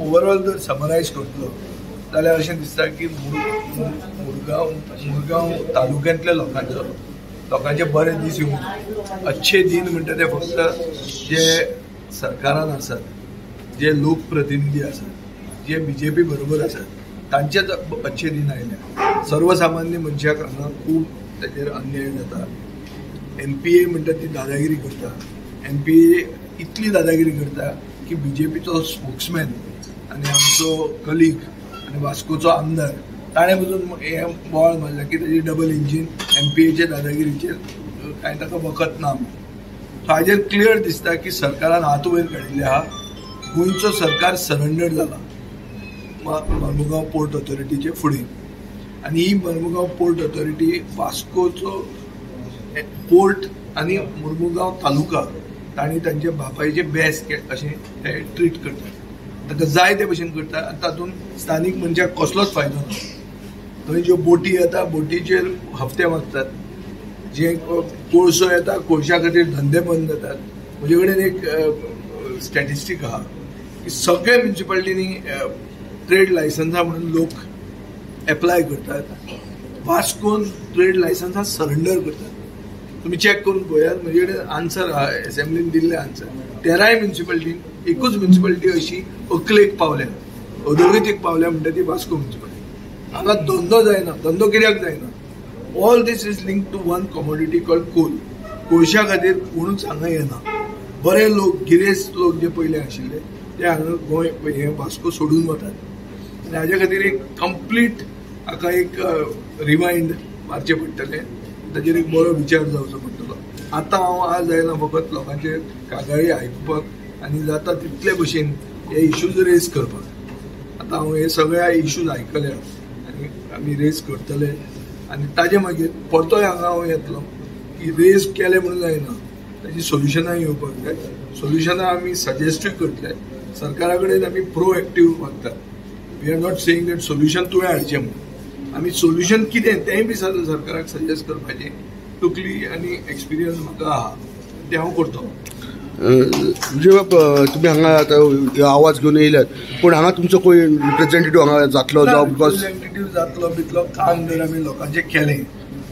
Overall जर समरायज करतलो जाल्यार अशें दिसता की मुरगांव तालुक्यांतल्या लोकांचे बरे दीस येवंक, अच्छे दिन म्हणटा ते फक्त जे सरकारान आसात, जे लोकप्रतिनिधी आसात, जे बीजेपी बरोबर आसात तांचेच अच्छे दिन आयले. सर्वसामान्य मनशाक हांगा खूब ताचेर अन्याय जाता. एमपीए म्हणटा ती दादागिरी करता. एमपीए इतली दादागिरी करता की बीजेपीचो स्पोक्समॅन आनी आमचो कलीग आनी वास्कोचो आमदार ताणें पसून हें बोवाळ मारला की ताजी डबल इंजीन एमपीएच्या दादागिरीचेर कांय ताका वखत ना. सो हाजेर क्लियर दिसता की सरकारान हात वयर काडिल्ले आहा. गोंयचो सरकार सरेंडर जाला मर्मुगांव पोर्ट ऑथॉरिटीचे फुडें आनी ही मर्मुगांव पोर्ट ऑथॉरिटी वास्कोचो पोर्ट आनी मुर्मुगांव तालुका तांणी तांच्या बापायचे बेस अशें ते ट्रीट करतात, ताका जाय ते भशेन करतात आनी तातूंत स्थानीक मनशाक कसलोच फायदो ना. थंय ज्यो बोटी येता बोटीचेर हफ्ते मागतात, जे कोळसो येता कोळशा खातीर धंदे बंद जातात. म्हजे कडेन एक स्टॅटिस्टीक आहा की सगळे म्युनिसिपालिटींनी ट्रेड लायसन्सां म्हणून लोक एप्लाय करतात, वास्कोन ट्रेड लायसन्सां सरेंडर करतात. तुमी चॅक करून पळयात, म्हजे कडेन आन्सर आहा, एसेंब्लीन दिल्ले आन्सर. 13 म्युनिसिपालिटीन एकूच म्युनिसिपालिटी अशी अकलेक पावल्या, अधोगतीक पावल्या म्हणटा ती वास्को म्युनिसिपालिटी. हांगा धंदो जायना. धंदो कित्याक जायना? All this is link to one commodity called coal. कोळशा खातीर कोणूच हांगा येना. बरे लोक, गिरेस्त लोक जे पयले आशिल्ले ते हांगा गोंय हे वास्को सोडून वतात आनी हाज्या खातीर एक कंप्लीट हाका एक रिवायंड मारचें पडटलें, ताचेर एक बरो विचार जावचो पडटलो. आतां हांव आज आयला फकत लोकांचे कागाळी आयकुपाक आनी जाता तितले भशेन हे इश्यूज रेज करपाक. आतां हांव हे सगळ्या इश्यूज आयकल्या आनी आमी रेज करतले आनी ताजे मागीर परतोय हांगा हांव येतलो की रेज केले म्हणून जायना, ताजी सोल्युशनां येवपाक जाय. सोल्युशनां आमी सजेस्टूय करतले. सरकारा कडेन आमी प्रोएक्टीव वागतात. We are not saying that solution तुवें हाडचें म्हणून. आमी सोल्युशन कितें तेंय बी सरकाराक सजेस्ट करपाचें तकली आनी एक्सपिरियन्स म्हाका आहा, तें हांव करतलो. म्हणजे तुमी हांगा आतां आवाज घेवन येयल्यात, पूण हांगा तुमचो कोण रिप्रेझेंटेटिव्ह हांगा जातलो? जावं because representative जातलो बितलो काम जर आमी लोकांचें केलें,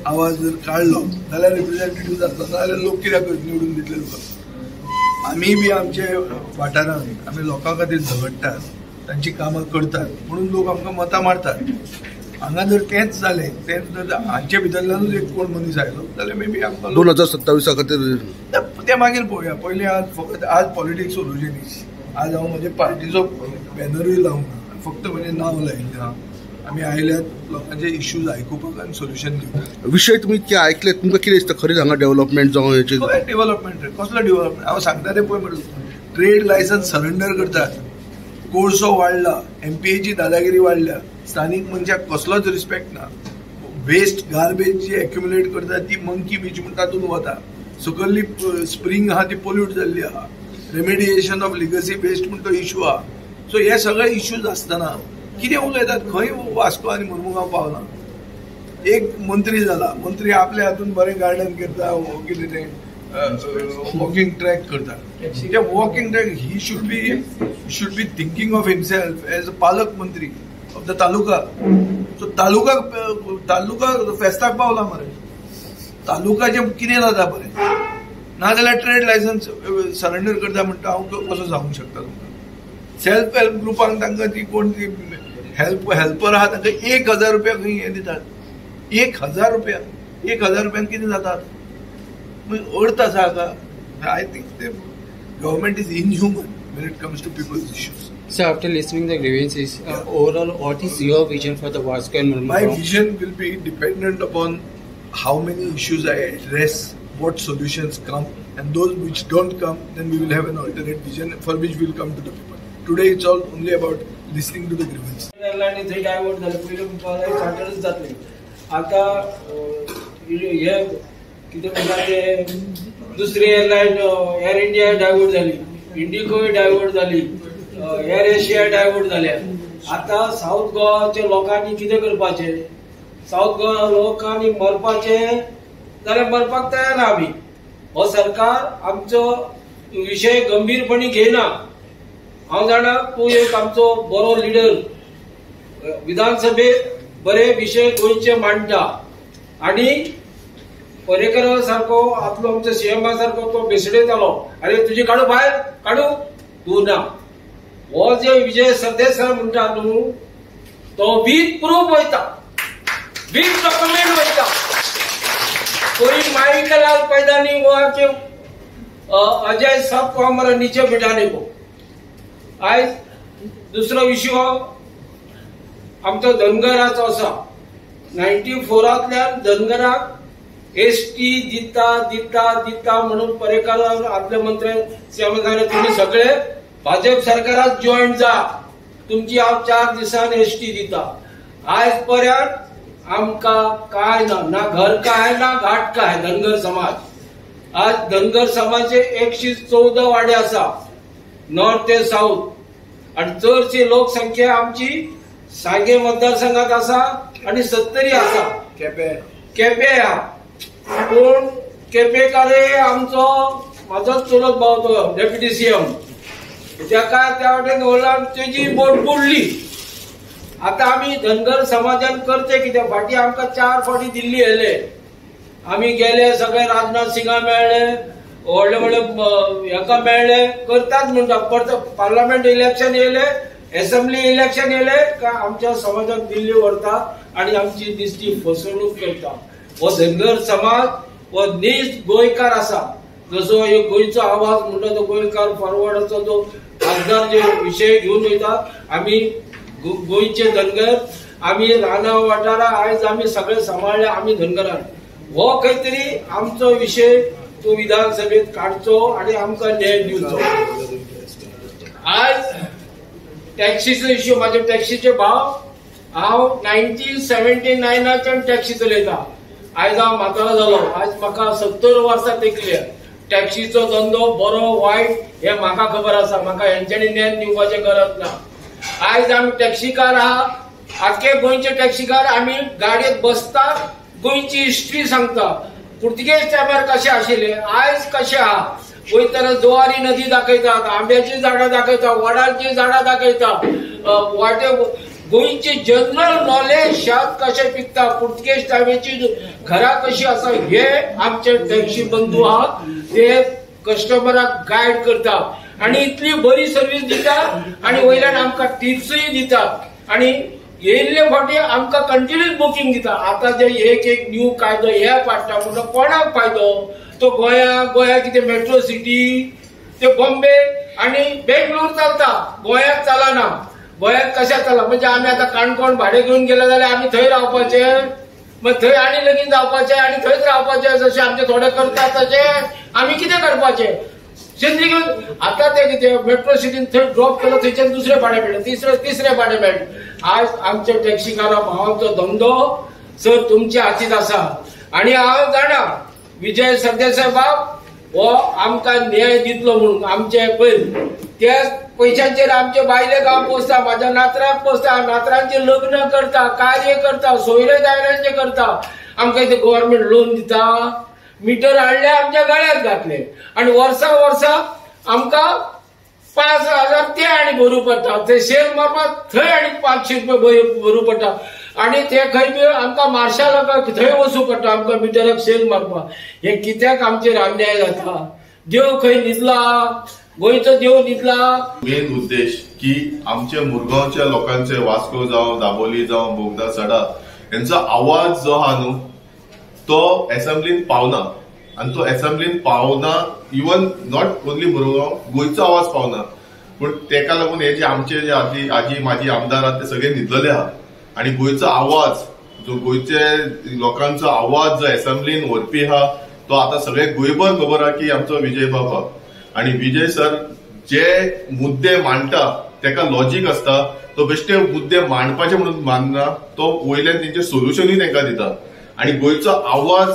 आवाज जर काडलो जाल्यार रिप्रेझेंटेटिव्ह जातलो, नाजाल्यार लोक कित्याक निवडून दितले तुका? आमी बी आमचे वाठारांत आमी लोकां खातीर झगडटात, तांची कामां करतात म्हणून लोक आमकां मतां मारतात. हांगा जर तेंच जालें, तेंच जर हांचे भितरल्यानूच एक कोण मनीस आयलो जाल्यार मे बी आमकां 2027 खातीर तें मागीर पळोवया. पयलीं आज फकत आज पॉलिटिक्स उलोवचें न्ही. आज हांव म्हजे पार्टीचो बॅनरूय लावंक ना, फक्त म्हजें नांव लायिल्लें आहा. आमी आयल्यात लोकांचे इश्यूज आयकुपाक आनी सोल्युशन दिवपाक. विशय तुमी इतके आयकले, तुमकां कितें दिसता खरेंच हांगा डेव्हलपमेंट जावं हेचें? डेव्हलपमेंट कसलो डेव्हलपमेंट हांव सांगता तें पळय म्हणून ट्रेड लायसन्स सरेंडर करतात, कोळसो वाडला, एमपीएची दादागिरी वाडल्या, स्थानीक मनशाक कसलोच रिस्पेक्ट ना, वेस्ट गार्बेज जी एक्युमुलेट करता ती मंकी बीच म्हण तातूंत वता, सकयली स्प्रींग आहा ती पोल्यूट जाल्ली आहा, रेमेडिएशन ऑफ लिगसी वेस्ट म्हण तो इशू आहा. सो हे सगळे इश्यूज आसतना कितें उलयतात? खंय वास्को आनी मुर्मुगांव पावना. एक मंत्री जाला, मंत्री आपल्या हातून बरें गार्डन करता, कितें तें वॉकिंग ट्रॅक करता. ते walking track he should be thinking of himself as a पालक मंत्री of the taluka. So taluka taluka फेस्ताक पावला मरे, तालुकाचें कितें जाता बरें, नाजाल्यार ट्रेड लायसन्स सरेंडर करता म्हणटा हांव कसो सांगूंक शकता तुमकां? सेल्फ हेल्प ग्रुपांक तांकां ती कोण ती हेल्पर आहा तांकां 1000 रुपया खंय हें दितात. 1000 रुपया, 1000 रुपयान कितें जातात? अर्थ आसा हाका? I think the government is inhuman when it comes to people's issues. So after listening the grievances, overall, what is your vision for the Vasco and Murmugao? My vision will be dependent upon how many issues I address, what solutions come, and those which don't come, then we will have an alternate vision for which we will come to the people. Today it's all only about listening to the grievances. Airline थंय divert जाले, पयलीं म्हणपाक चार्टरच जातले. आतां हे कितें म्हणटा ते दुसरी एअरलायन एअर इंडिया डायवर्ट जाली, इंडिगोय डायवर्ट जाली, एअर एशिया डायवर्ट जाल्या. आतां सावथ गोवाच्या लोकांनी कितें करपाचें? सावथ गोवा लोकांनी मरपाचें जाल्यार मरपाक तयार आहा आमी. हो सरकार आमचो विशय गंभीरपणी घेयना. हांव जाणा तूं एक आमचो बरो लिडर, विधानसभेत बरे विशय गोंयचे मांडटा आनी पर्येकर सारको आपलो आमच्या सीएमा सारको तो बेसडयतालो, अरे तुजी काडू भायर काडू, तूं ना. हो जे विजय सरदेसाय म्हणटा न्हू तो वीथ प्रूफ वयता, वीथ डॉक्युमेंट वयता. कोई माई का लाल पैदा नहीं हुआ कि अजय साहब को हमारा नीचे बिठाने को. आयज दुसरो इश्यू आमचो धनगराचो आसा. 94 धनगराक एसटी दिता दिता दिता म्हणून पर्येकार आदले मंत्री सीएम सांगले तुमी सगळे भाजप सरकारात जॉईन जा, तुमची हांव 4 दिसान एसटी दिता. आयज पर्यंत आमकां काय ना, ना घर काय ना घाट काय. धनगर समाज आज धनगर समाजे 114 वाडे आसा, नॉर्थ ते साऊथ, आनी चडशी लोकसंख्या आमची सांगे मतदारसंघात आसा आनी 70 आसा, केपें आहा. पूण केपेकारे आमचो म्हाजोच चुलत भाव तो डेप्युटी सीएम, तेका त्या वाटेन दवरला, तेजी बोट बुडली. आतां आमी धनगर समाजान करचें कितें? फाटीं आमकां 4 फावटी दिल्ली येयले, आमी गेले सगळे राजनाथ सिंगा मेळ्ळे, व्हडले व्हडले हेका मेळ्ळे, करतात म्हणटा. परत पार्लमेंट इलेक्शन येयले, एसेंब्ली इलेक्शन येयले काय आमच्या समाजाक दिल्ली व्हरता आनी आमची दिसती फसवणूक करता. हो धनगर समाज हो नीज गोंयकार आसा. जसो एक गोंयचो आवाज म्हणटा तो गोंयकार फॉरवर्डाचो जो खासदार जे विशय घेवन वयता, आमी गोंयचे धनगर, आमी राना वाठारा आयज आमी सगळे सांबाळ्ळे आमी धनगरान. हो खंय तरी आमचो विशय तो विधानसभेत काडचो आनी आमकां न्याय दिवचो. आयज टॅक्सीचो इश्यू, म्हाजे टॅक्सीचे भाव, हांव 1979 टॅक्सी चलयता. आयज हांव म्हातारो जालो, आयज म्हाका 70 वर्सां तेंकली. टॅक्सीचो धंदो बरो वायट हें म्हाका खबर आसा, म्हाका हेंच्यांनी ज्ञान दिवपाचें गरज ना. आयज आमी टॅक्सीकार आहा, आख्खे गोंयचे टॅक्सीकार आमी गाडयेत बसता, गोंयची हिस्ट्री सांगता, पुर्तुगेज टायमार कशे आशिल्ले, आयज कशे आहा. वयतना जुवारी नदी दाखयतात, आंब्याची झाडां दाखयता, वडाची झाडां दाखयता, वाटे गोंयची जनरल नॉलेज, शेत कशें पिकता, पुर्तुगेज टायमाची घरां कशी आसा, हे आमचे टॅक्सी बंधू आहा ते कस्टमराक गायड करता आनी इतली बरी सर्वीस दिता आनी वयल्यान आमकां टिप्सूय दितात आनी येयल्ले फावटी आमकां कंटिन्यूस बुकींग दिता. आतां जे एक एक न्यू कायदो हे पाडटा म्हणून कोणाक फायदो? तो गोंया, गोंया कितें मेट्रो सिटी, ते बॉम्बे आनी बेंगलोर चलता, गोंयांत चलना. गोंयांत कशें चलना म्हणजे आमी आतां काणकोण भाडें घेवन गेले जाल्यार आमी थंय रावपाचें, मग थंय आनी लगीन जावपाचें आनी थंयच रावपाचें, जशें आमचे थोडे करतात तशें आमी कितें करपाचें? शेंद्री घेवन आतां ते कितें मेट्रो सिटीन थंय ड्रॉप केलो, थंयच्यान दुसरें भाडें मेळ्ळें, तिसरें भाडें मेळ्ळें. आयज आमच्या टॅक्सीकारा भावांचो धंदो सर तुमच्या हातींत आसा आनी हांव जाणा विजय सरदेसाय बाब हो आमकां न्याय दितलो म्हणून. आमचे पयर त्या पयशांचेर आमचे बायलेक हांव पोसता, म्हाज्या नातराक पोसता, नातरांचें लग्न करता, कार्य करता, सोयरे दायऱ्यांचें करता. आमकां इथं गव्हर्मेंट लोन दिता, मिटर हाडले आमच्या गळ्यात घातले आनी वर्सा वर्सा आमकां 5,000 ते आनी भरूं पडटा, ते शेर मारपाक थंय आनी 500 रुपया भरूं पडटा आनी ते खंय बी आमकां मार्शालाक थंय वचूं पडटा आमकां मिटराक शेल मारपाक. हे कित्याक आमचेर अन्याय जाता? देव खंय न्हिदला? गोंयचो देव न्हिदला? मेन उद्देश की आमच्या मुरगांवच्या लोकांचे, वास्को जावं, दाबोली जावं, बोगदा, सडा, यांचो आवाज जो आहा न्हू तो एसेंब्लीन पावना आनी तो एसेंब्लीन पावना, इवन not only Murgaon, गोंयचो आवाज पावना. पूण तेका लागून हे जे आमचे जे आजी आजी माजी आमदार आहात ते सगळे न्हिदलेले आहा आनी गोंयचो आवाज जो गोंयचे लोकांचो आवाज जो एसेंब्लीन व्हरपी आहा तो आतां सगळे गोंयभर खबर आहा की आमचो विजय बाबा. आनी विजय सर जे मुद्दे मांडटा तेका लॉजीक आसता, तो बेश्टे मुद्दे मांडपाचे म्हणून मानना, तो वयल्यान तेंचे सोल्युशनूय तेंकां दिता. आनी गोंयचो आवाज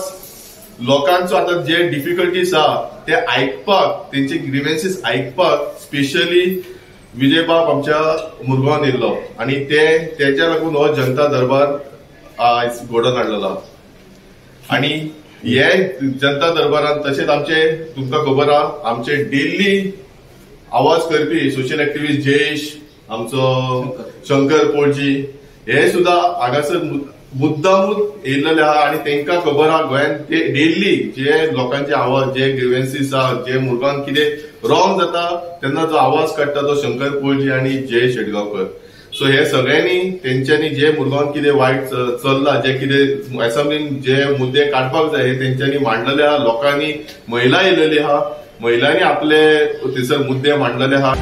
लोकांचो आतां जे डिफिकल्टीज आहा ते आयकपाक, तेंचे ग्रिवेन्सीस आयकपाक स्पेशली विजय बाब आमच्या मुरगांवान येयल्लो आनी ते तेच्या लागून हो जनता दरबार आयज घडोवन हाडलेलो. आनी हे जनता दरबारान तशेंच आमचे तुमकां खबर आहा आमचे डेली आवाज करपी सोशल एक्टिविस्ट जयेश, आमचो शंकर पोळजी हे सुद्धा हांगासर मुद्दामूच येयल्ले आहा आनी तेंकां खबर आहा गोंयान ते डेली जे लोकांचे आवाज, जे ग्रिव्हन्सीस आहा, जे मुरगांवान कितें रॉंग जाता तेन्ना जो आवाज काडटा तो शंकर पोळजी आनी जयेश शेटगांवकर. सो हे सगळ्यांनी तेंच्यांनी जे मुरगांवान कितें वायट चल्ला, जे कितें एसेंब्लीन जे मुद्दे काडपाक जाय हे तेंच्यांनी मांडलेले आहा. लोकांनी, महिला येयलेली आहा, महिलांनी आपले थंयसर मुद्दे मांडलेले आहा.